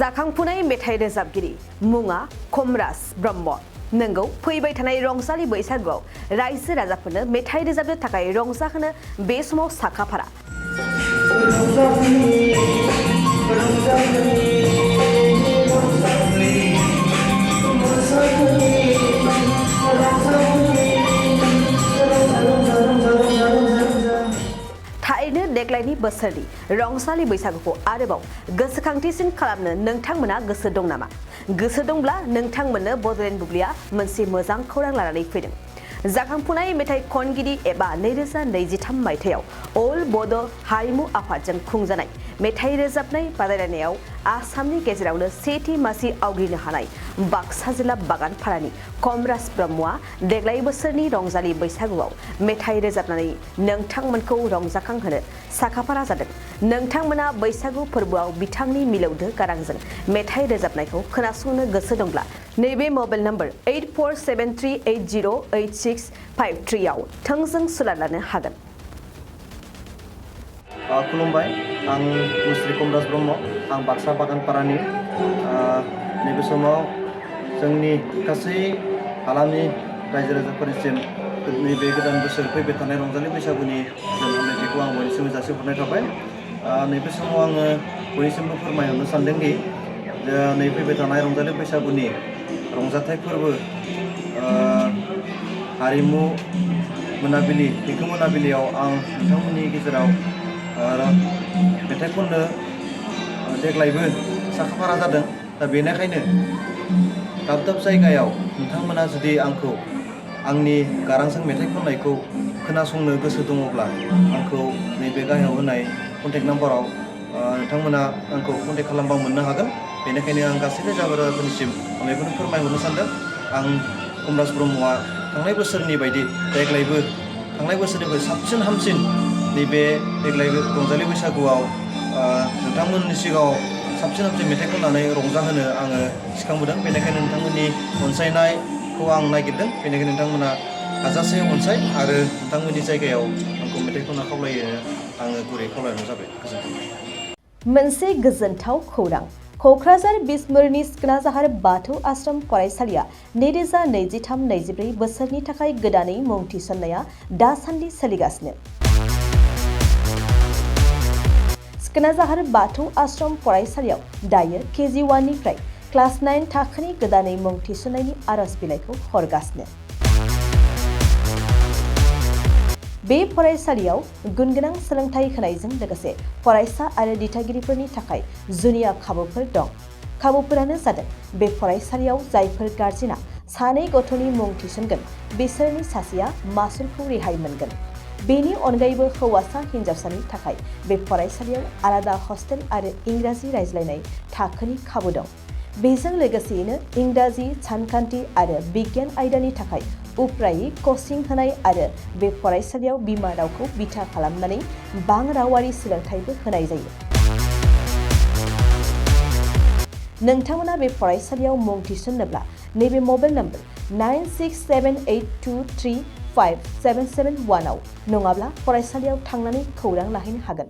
जाखांफुनाय मेथाइ रोजाबगिरि मुङा कमराज ब्रह्म नंगौ फैबाय थानाय रंजालि बैसागुआव रायजो राजाफोरनो मेथाइ रोजाबनो थाखाय रंजाहोनो बे समाव साखाफारा थारैनो देग्लायनि बोसोरनि रंजालि बैसागुखौ आरोबाव गोसोखांथिसिन खालामनो नोंथांमोना गोसो दं नामा? गोसो दंब्ला नोंथांमोननो बड'लेण्ड बुब्लिया मोनसे मोजां खौरां लानानै फैदों। जाखांफुनाय मेथाइ खनगिरि एबा 2023 मायथाइयाव अल बड' हारिमु आफादजों खुंजानाय मेथाइ रोजाबनाय बादायलायनायाव आसामनि गेजेरावनो सेथि मासि आवग्रिनो हानाय बाक्सा जिल्ला बागानपारानि कमराज ब्रह्मआ देग्लाय बोसोरनि रंजालि बैसागुआव मेथाइ रोजाबनानै नोंथांमोनखौ रंजाखांहोनो साखाफारा जादों। नोंथांमोना बैसागु फोरबोआव बिथांनि मिलौदो गारांजों मेथाइ रोजाबनायखौ खोनासंनो गोसो दंब्ला नैबे मबाइल नम्बर 8473808653 आव थोंजों सुलाद लानो हागोन। खुलुमबाय, आं मुस्रि कमराज ब्रह्म, आं बाक्सा बागानपारानि नैबे समाव जोंनि गासै हालामनि रायजो राजाफोरनिसिम नैबे गोदान बोसोर फैबाय थानाय रंजालि बैसागुनि हामलायथिखौ आं बयनिसिमबो जासिहरनाय थाबाय। नैबे समाव आङो बयनिसिमबो फोरमायहरनो सानदोंदि नै फैबाय थानाय रंजालि बैसागुनि रंजाथाइ फोरबो हारिमु मोनाबिलि देंखो मोनाबिलियाव आं नोंथांमोननि गेजेराव मेथाइ खननो देग्लायबो साखाफारा जादों। दा बेनिखायनो दाब दाब जायगायाव नोंथांमोना जुदि आंखौ आंनि गारांजों मेथाइ खननायखौ खोनासंनो गोसो दङब्ला आंखौ नैबे गाहायाव होनाय कन्टेक्ट नाम्बाराव नोंथांमोना आंखौ कन्टेक्ट खालामबा मोननो हागोन। बेनिखायनो आं गासै रायजोफोरनिसिम आं बेखौनो फोरमायहरनो सानदों। आं कमराज ब्रह्मआ थांनाय बोसोरनि बायदि देग्लायबो थांनाय बोसोरनिफ्राय साबसिन हामसिन नैबे देग्लाय रंजालि बैसागुआव नोंथांमोननि सिगाङाव साबसिन हामसिन मेथाइ खननानै रंजाहोनो आङो सिखांबोदों। बेनिखायनो नोंथांमोननि अनसायनायखौ आं नागिरदों। बेनिखायनो नोंथांमोना हाजासे अनसाय आरो नोंथांमोननि जायगायाव आंखौ मेथाइ खनना खावलायो आङो गुरै खावलायनाय जाबाय। गोजोन्थों। मोनसे गोजोनथाव खौरां। क'क्राझार बिसमुरिनि सिखोनाजाहार बाथौ आश्रम फरायसालिया 2023-24 बोसोरनि थाखाय गोदानै मुं थिसननाया दासान्दि सोलिगासिनो। सिखोनाजाहार बाथौ आश्रम फरायसालियाव दायो KG 1 निफ्राय क्लास 9 थाखोनि गोदानै मुं थिसननायनि आरज बिलाइखौ हरगासिनो। बे फरायसालियाव गुनगोनां सोलोंथाइ होनायजों लोगोसे फरायसा आरो दिथागिरिफोरनि थाखाय जुनिया खाबुफोर दं। खाबुफोरानो जादों बे फरायसालियाव जायफोर गार्जेना सानै गथ'नि मुं थिसनगोन बिसोरनि सासेया मासुलखौ रेहाय मोनगोन। बेनि अनगायैबो हौवासा हिन्जावसानि थाखाय बे फरायसालियाव आलादा हस्टेल आरो इंराजि रायज्लायनाय थाखोनि खाबु दं। बेजों लोगोसेयैनो इंराजि, सानखान्थि आरो बिगियान आयदानि थाखाय उफ्रायै कचिं होनाय आरो बे फरायसालियाव बिमा रावखौ बिथा खालामनानै बां रावारि सोलोंथाइबो होनाय जायो। नोंथांमोना बे फरायसालियाव मुं थिसन्नोब्ला नैबे मबाइल नम्बर 9678235771 आव नङाब्ला फरायसालियाव थांनानै खौरां लाहैनो हागोन।